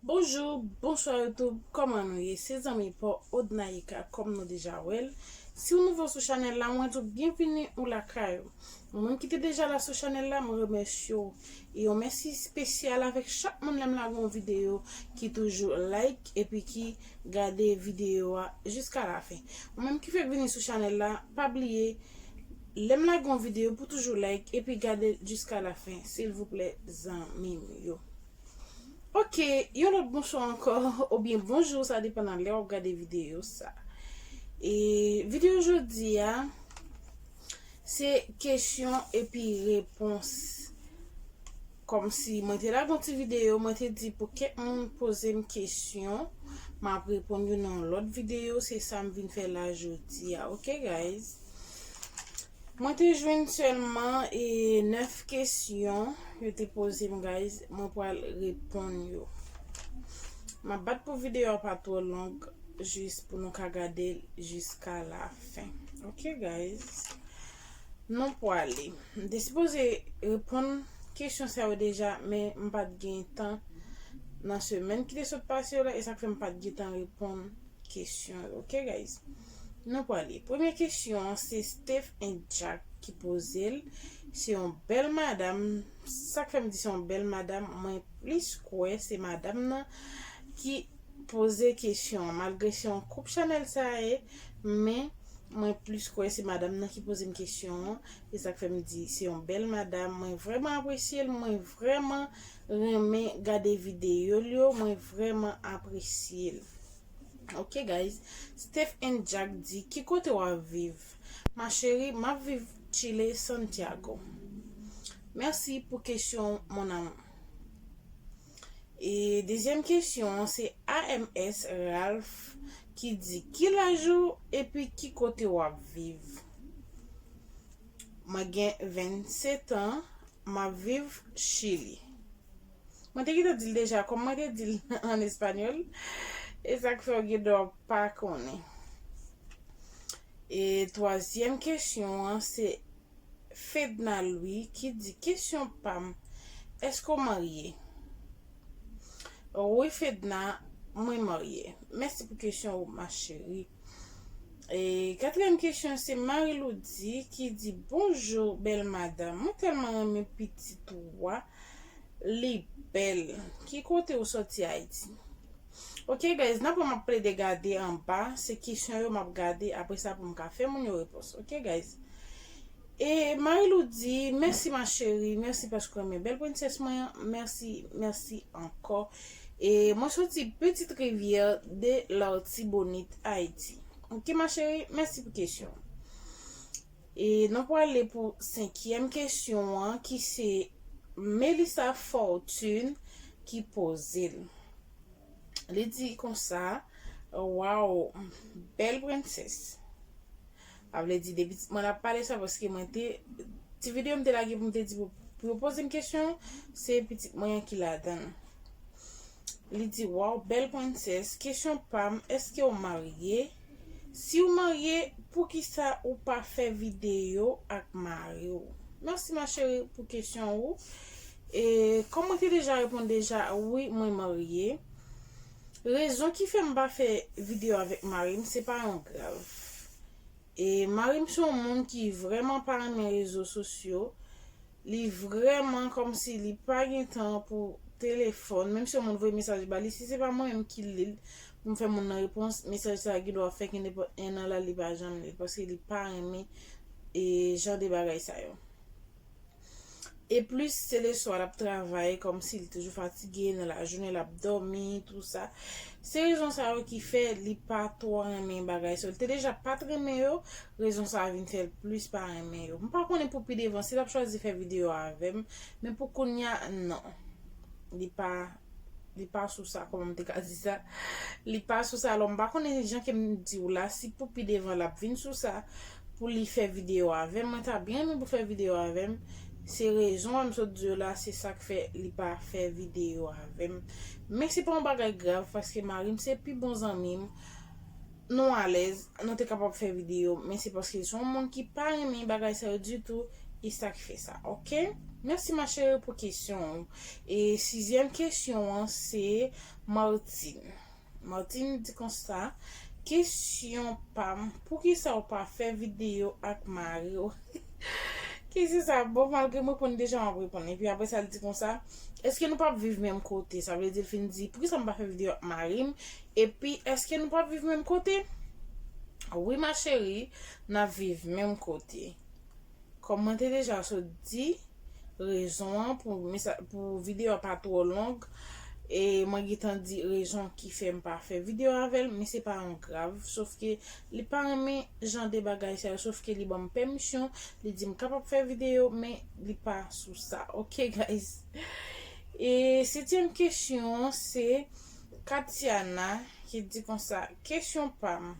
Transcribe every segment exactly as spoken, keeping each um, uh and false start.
Bonjou, bonswa YouTube, kòman nou ye? Se zanmi pa w Odnaïka, kòm nou deja wè l. Si w nouvo sou chanèl la, mwen di w byenvini ou lakay ou. Ou menm ki te deja la sou chanèl la, mwen remèsye w. E yon mèsi espesyal avèk chak moun lè m lage yon videyo ki toujou like epi ki gade videyo a jiska lafen. Ou menm ki fèk vini sou chanèl la, pa bliye, lè m lage yon videyo pou toujou like epi gade l jiska lafen, silvouplè, zanmi m yo. Ok, yon lòt bonswa ankò, oubyen bonjou, sa depann nan lè w ap gade videyo sa. E videyo jodi a, se kesyon epi repons. Kòmsi mwen te lage yon ti videyo, mwen te di pou kèk moun poze m kesyon, m ap reponn yo nan yon lòt videyo, se sa m vin fè la jodi a, ok, guys? Mwen te jwenn sèlman e nèf kesyon yo te poze m, guys. Mwen pral reponn yo. M ap bat pou videyo a pa twò long, jis pou nou ka gade l jiska lafen. Ok, guys? Nou pwale. M te sipoze reponn kesyon sa yo deja, men m pa t gen tan nan semèn ki te sot pase yo la, e sa k fè m pa t gen tan reponn kesyon yo, ok, guys? Nou pwale. Premye kesyon an, se Steph and Jack ki poze l. Se yon bèl madanm. Sa k fè m di se yon bèl madanm, mwen plis kwè se madanm nan ki poze kesyon an. Malgre se yon koup chanèl sa ye, men mwen plis kwè se madanm nan ki poze m kesyon an. E sa k fè m di se yon bèl madanm. Mwen vrèman apresye l, mwen vrèman renmen gade videyo l yo, mwen vrèman apresye l. Ok, guys. Steph and Jack di, ki kote w ap viv? Ma chérie, m ap viv Chile, Santiago. Mèsi pou kesyon, mon amour. E dezyèm kesyon an, se A M S Ralph ki di, ki laj ou epi ki kote w ap viv? Mwen gen vennsetan, m ap viv Chili. Mwen te gentan di l deja, kòm mwen te di l an espanyòl, e sa k fè w gen dwa pa konnen. E twazyèm kesyon an, se Fedna Louis ki di, kesyon pa m, èske w marye? Wi, Fedna, mwen marye. Mèsi pou kesyon ou, ma chérie. E katriyèm kesyon, se Marie Loudy ki di, bonjou, bèl madanm. Mwen tèlman renmen pitit ou a. Li bèl. Ki kote ou sòti Ayiti? Ok, guys, nan pwen m ap plede gade anba, se kesyon yo m ap gade, apre sa pou m ka fè moun yo repons. Ok, guys? E Marilou di, mèsi ma chérie, mèsi paske w renmen bèl prensès mwen an, mèsi, mèsi ankò. E mwen soti Petite Rivière de l'Artibonite, Ayiti. Ok, ma chérie, mèsi pou kesyon. E nou prale pou senkyèm kesyon an, ki se Melissa Fortune ki poze l. Li di konsa, waw, bèl prensès. Sa vle di, de pitit mwen ap pale sa, paske mwen te, ti videyo m te lage pou m te di pou, pou yo poze m kesyon, se pitit mwen an ki ladan l. Li di, waw, bèl prensès, kesyon pa m, èske w marye? Si w marye, poukisa ou pa fè videyo ak mari w? Mèsi ma chérie pou kesyon ou. E kòm mwen te deja reponn deja, wi, mwen marye. Rezon ki fè m pa fè videyo avèk mari m, se pa yon grav. E mari m se yon moun ki vrèman pa renmen rezo sosyo. Li vrèman kòmsi li pa gen tan pou telefòn. Menm si yon moun voye mesaj ba li, si se pa mwen menm ki li l, pou m fè moun nan repons, mesaj sa a gen dwa fè gen nenpòt en an la, li pa janm li l, paske li pa renmen e jan de bagay sa yo. E plis, se leswa l ap travay, kòmsi li toujou fatige, nan lajounen l ap dòmi, tou sa. Se rezon sa yo ki fè li pa twò renmen bagay sa yo. Li te deja pa t renmen yo, rezon sa a vin fè l plis pa renmen yo. M pa konnen pou pi devan si l ap chwazi fè videyo avè m, men pou kounye a, non. Li pa, li pa sou sa, kòman m te ka di sa? Li pa sou sa, alò m pa konnen jan ke m di w la, si pou pi devan l ap vin sou sa, pou li fè videyo avè m. Mwen ta byen renmen pou fè videyo avè m. Se rezon an m sot di w la, se sa k fè li pa fè videyo avè m. Men se pa yon bagay grav, paske mari m se pi bon zanmi m. Nou alèz, nou te kapab fè videyo, men se paske li se yon moun ki pa renmen bagay sa yo ditou, E sa k fè sa, oke? Mèsi, ma chérie, pou kesyon ou. E sizyèm kesyon an, se Martine. Martine di konsa, kesyon pa m, poukisa w pa fè videyo ak mari w? Kesyon sa bon, malgre m reponn deja, m ap reponn. Epi apre sa, l di konsa, èske nou p ap viv menm kote? Sa vle di, l fin di, poukisa m pa fè videyo ak mari m? Epi, èske nou p ap viv menm kote? Wi, ma chérie, n ap viv menm kote. Kòm mwen te deja sot di, rezon an pou mesa-, pou videyo a pa twò long, e mwen gentan di rezon ki fè m pa fè videyo avè l, men se pa yon grav, sofke li pa renmen jan de bagay sa yo, sofke li ban m pèmisyon, li di m kapab fè videyo, men li pa sou sa, oke, guys? E setyèm kesyon an, se Katiana ki di konsa, kesyon pa m,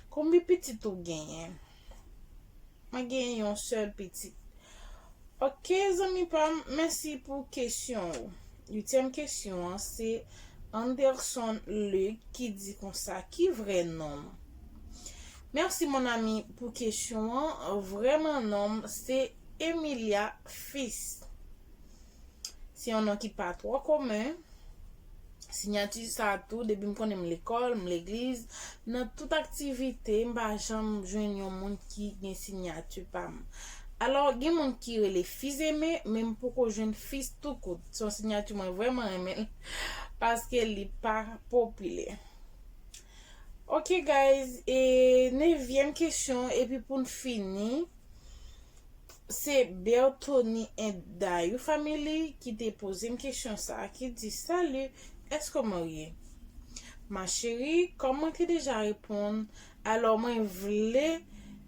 konbyen pitit ou genyen? Mwen gen yon sèl pitit. Oke, zanmi pa m, mèsi pou kesyon ou. Uityèm kesyon an, se Anderson Luc ki di konsa, ki vrè non m? Mèsi, mon ami, pou kesyon an. Vrèman non m, se Emilia Fils. Se yon non ki pa twò komen. Siyati sa tou, depi m konnen m lekòl, m legliz, nan tout aktivite, m pa janm jwenn yon moun ki gen siyati pa m. Alò, gen moun ki rele Fizeme, men m poko jwenn Fis tou kout. Se yon siyati mwen vrèman renmen l, paske li pa popilè. Oke, guys, e nevyèm kesyon, epi pou n fini, se Bertoni and Dayou Family ki te poze m kesyon sa, ki di, salut, èske w marye? Ma chérie, kòm mwen te deja reponn, alò mwen vle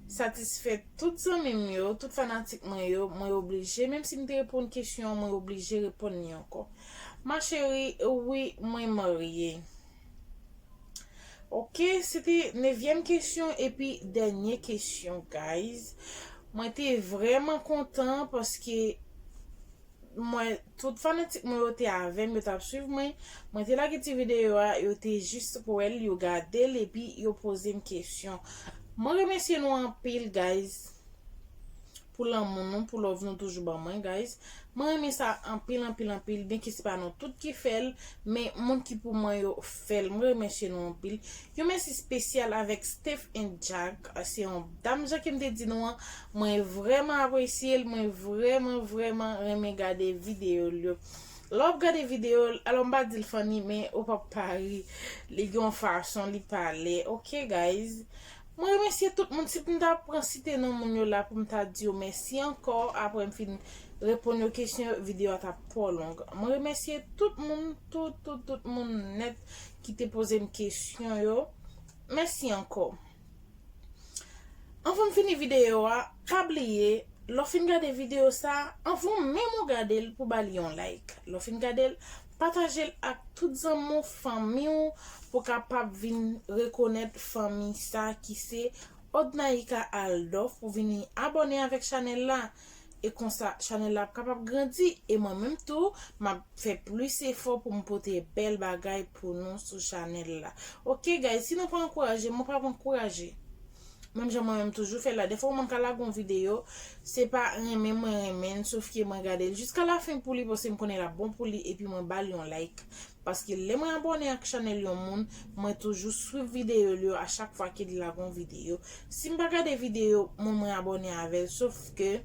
satisfè tout zanmi m yo, tout fanatik mwen yo, mwen oblije, menm si m te reponn kesyon an, mwen oblije reponn li ankò. Ma chérie, wi, mwen marye. Oke, se te nevyèm kesyon epi dènye kesyon, guys. Mwen te vrèman kontan paske mwen, tout fanatik mwen yo te avè m, yo t ap swiv mwen. Mwen te lage ti videyo a, yo te jis wè l, yo gade l, epi yo poze m kesyon. Mwen remèsye nou anpil, guys, pou lanmou nou, pou love nou toujou ban mwen, guys. Mwen renmen sa anpil, anpil, anpil, byenke se pa nou tout ki fè l, men moun ki pou mwen yo fè l. Mwen remèsye nou anpil. Yon mèsi espesyal avèk Steph and Jack. Se yon dam, jan ke m te di nou an, mwen vrèman apresye l, mwen vrèman, vrèman renmen gade videyo l yo. Lè w ap gade videyo l, alò m pa di l funny, men ou p ap pa ri. Li gen yon fason, li pale. Oke, guys. Mwen remèsye tout moun. Si m ta pran site non moun yo la pou m ta di yo mèsi ankò, apre m fin reponn yo kesyon yo, videyo a t ap twò long. Mwen remèsye tout moun, tout, tout, tout moun nèt ki te poze m kesyon yo. Mèsi ankò. Anvan m fini videyo a, pa bliye, lè w fin gade videyo sa, anvan menm ou gade l, pou ba li yon like. Lè w fin gade l, pataje l ak tout zanmi w, fanmi w, pou kapab vin rekonèt fanmi sa ki se Odnaïka Aldov, pou vini abòne avèk chanèl la. E konsa, chanèl la ap kapab grandi. E mwen menm tou, m ap fè plis efò pou m pote bèl bagay pou nou sou chanèl la. Oke, guys, si nou pa ankouraje m, mwen p ap ankouraje. Menm jan mwen menm toujou fè la. Defwa, yon moun ka lage yon videyo, se pa renmen mwen renmen l, sofke mwen gade l jiska lafen pou li, paske m konnen l ap bon pou li, epi mwen ba l yon like. Paske lè mwen abòne ak chanèl yon moun, mwen toujou swiv videyo l yo a chak fwa ke li lage yon videyo. Si m pa gade videyo moun mwen abòne avè l, sofke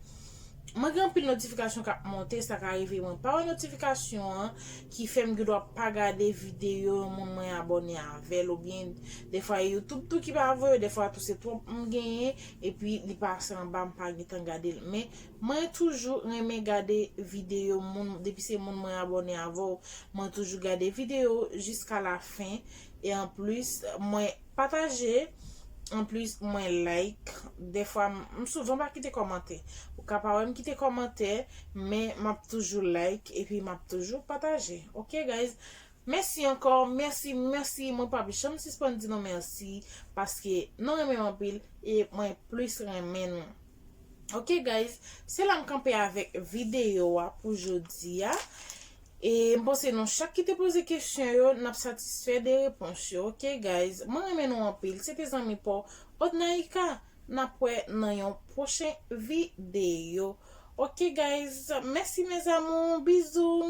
mwen gen anpil notifikasyon k ap monte, sa ka rive mwen pa wè notifikasyon an, ki fè m gendwa pa gade videyo moun mwen abòne avè l, oubyen defwa e YouTube tou ki pa voye, defwa tou se twonp m genyen, epi li pase anba m pa gentan gade l. Men mwen toujou renmen gade videyo moun, depi se moun mwen abòne avè w, mwen toujou gade videyo jiska lafen. E anplis, mwen pataje. Anplis, mwen like. Defwa, m, m souvan pa kite kòmantè. Ou ka pa wè m kite kòmantè, men m ap toujou like, epi m ap toujou pataje. Oke, guys? Mèsi ankò, mèsi, mèsi. Mwen p ap janm sispann di nou mèsi, paske nou renmen m anpil, e mwen plis renmen nou. Oke, guys, se la m kanpe avèk videyo a pou jodi a. E m panse nou chak ki te poze kesyon yo, n ap satisfè de repons yo. Oke, guys, mwen renmen nou anpil. Se te zanmi pa w, Odnaïka. N ap wè nan yon pwochen videyo. Ok, guys. Mèsi, mes amours. Bizou.